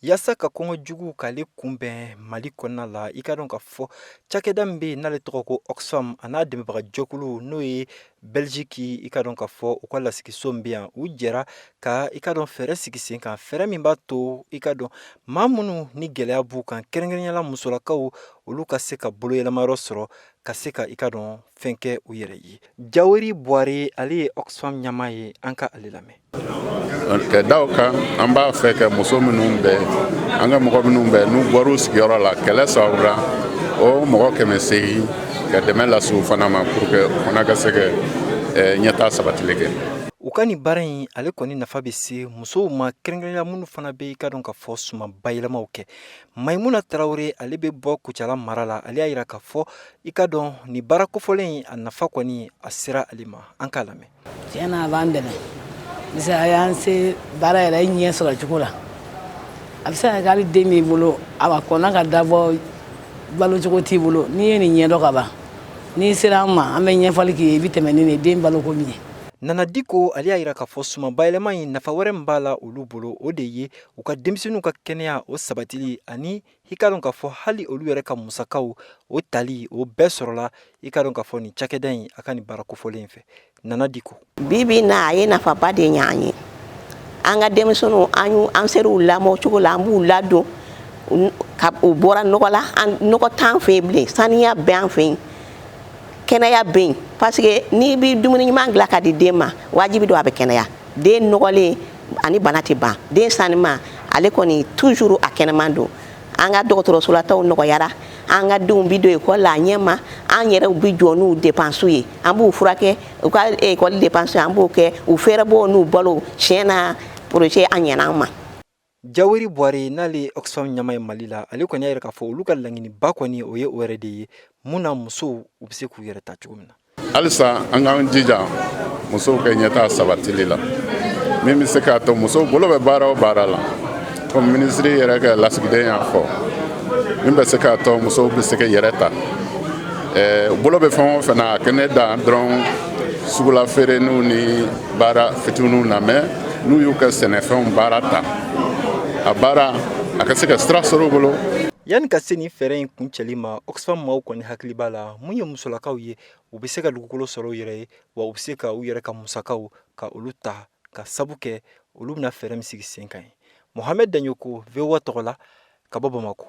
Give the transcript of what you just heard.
Yaasa ka kɔngɔ jugu k'ale kunbɛn Mali kɔnɔna la, i ka dɔn ka fɔ cakɛda min bɛ yen n'ale tɔgɔ ko Oxfam, a n'a dɛmɛbagajɛkulu n'o ye Belgique, i ka dɔn ka fɔ u ka lasigiso min bɛ yan, u jɛra ka i ka dɔn fɛɛrɛ sigi sen kan, fɛɛrɛ min b'a to i ka dɔn maa minnu ni gɛlɛya b'u kan, kɛrɛnkɛrɛnnenya la musolakaw, olu ka se ka boloyɛlɛmayɔrɔ sɔrɔ ka se ka i ka dɔn fɛn kɛ u yɛrɛ ye. Jaweri Buware, ale ye Oxfam ɲɛmaa ye, an ka ale lamɛn. Ka da o kan, an b'a fɛ ka muso minnu bɛ, an ka mɔgɔ minnu bɛ n'u bɔra u sigiyɔrɔ la kɛlɛ sababu la, o mɔgɔ 800, ka dɛmɛ lase u fana ma pour que u fana ka se ka ɲɛtaa sabatili kɛ. U ka nin baara in, ale kɔni nafa bɛ se musow ma, kɛrɛnkɛrɛnnenya minnu fana bɛ i ka dɔn ka fɔ suman bayɛlɛmaw kɛ. Maimuna Tarawele, ale bɛ bɔ Kucala mara la, ale y'a jira k'a fɔ i ka dɔn nin baara kofɔlen in, a nafa kɔni a sera ale ma. An k'a lamɛn. Tiɲɛ na, a b'an dɛmɛ parce que a y'an se baara yɛrɛ ɲɛ sɔrɔ cogo la. A bɛ se ka kɛ hali den b'i bolo, a kɔnna ka dabɔ, balocogo t'i bolo, n'i ye nin ɲɛdɔn ka ban, n'i sera an ma, an bɛ ɲɛfɔli k'i ye, i bɛ tɛmɛ ni nin den baloko min ye. Nana Diko, ale y'a jira k'a fɔ suman bayɛlɛma in nafa wɛrɛ min b'a la olu bolo, o de ye u ka denmisɛnninw ka kɛnɛya o sabatili, ani i ka dɔn k'a fɔ hali olu yɛrɛ ka musakaw o tali, o bɛɛ sɔrɔla i ka dɔn k'a fɔ nin cakɛda in a ka nin baara kofɔlen in fɛ. Nana Diko. Bi bi na, a ye nafaba de ɲɛ an ye. An ka denmisɛnninw, an y'u, an ser'u lamɔ cogo la, an b'u ladon ka u bɔra nɔgɔ la. Nɔgɔ t'an fɛ yen bilen, saniya bɛ an fɛ yen, kɛnɛya bɛ yen, parce que n'i bɛ dumuni ɲuman dilan ka di den ma, wajibi don a bɛ kɛnɛya. Den nɔgɔlen ani bana tɛ ban, den sanima ale kɔni toujours a kɛnɛman don. An ka dɔgɔtɔrɔsolataw nɔgɔyara, an ka denw bi don ekɔli la a ɲɛ ma, an yɛrɛw bi jɔ n'u dépenses ye, an b'u furakɛ, u ka ekɔli dépenses an b'o kɛ, u fɛɛrɛbɔ n'u balo. Tiɲɛ na, projet a ɲɛna an ma. Jaweri Buware, n'ale ye Oxfam ɲɛmaa ye Mali la, ale kɔni y'a yira k'a fɔ olu ka laɲiniba kɔni, o ye o yɛrɛ de ye mun na musow u bɛ se k'u yɛrɛ ta cogo min na. Halisa an k'an jija musow ka ɲɛtaa sabatili la, min bɛ se k'a to musow bolo bɛ baara o baara la, komi minisiri yɛrɛ ka lasigiden y'a fɔ, min bɛ se k'a to musow bɛ se ka yɛrɛ ta, bolo bɛ fɛn o fɛn na, a kɛnɛ dan dɔrɔn sugula feereniw ni baara fitininw na, mɛ n'u y'u ka sɛnɛfɛnw baara ta, a baara a ka se ka sira sɔrɔ u bolo. Yanni ka se nin fɛɛrɛ in kuncɛli ma, Oxfam maaw kɔni hakili b'a la mun ye musolakaw ye, u bɛ se ka dugukolo sɔrɔ u yɛrɛ ye, wa u bɛ se ka u yɛrɛ ka musakaw ka olu ta, ka sabu kɛ olu bɛna fɛɛrɛ min sigi sen kan ye. Mohamed Daɲoko, VOA tɔgɔ la, ka bɔ Bamakɔ.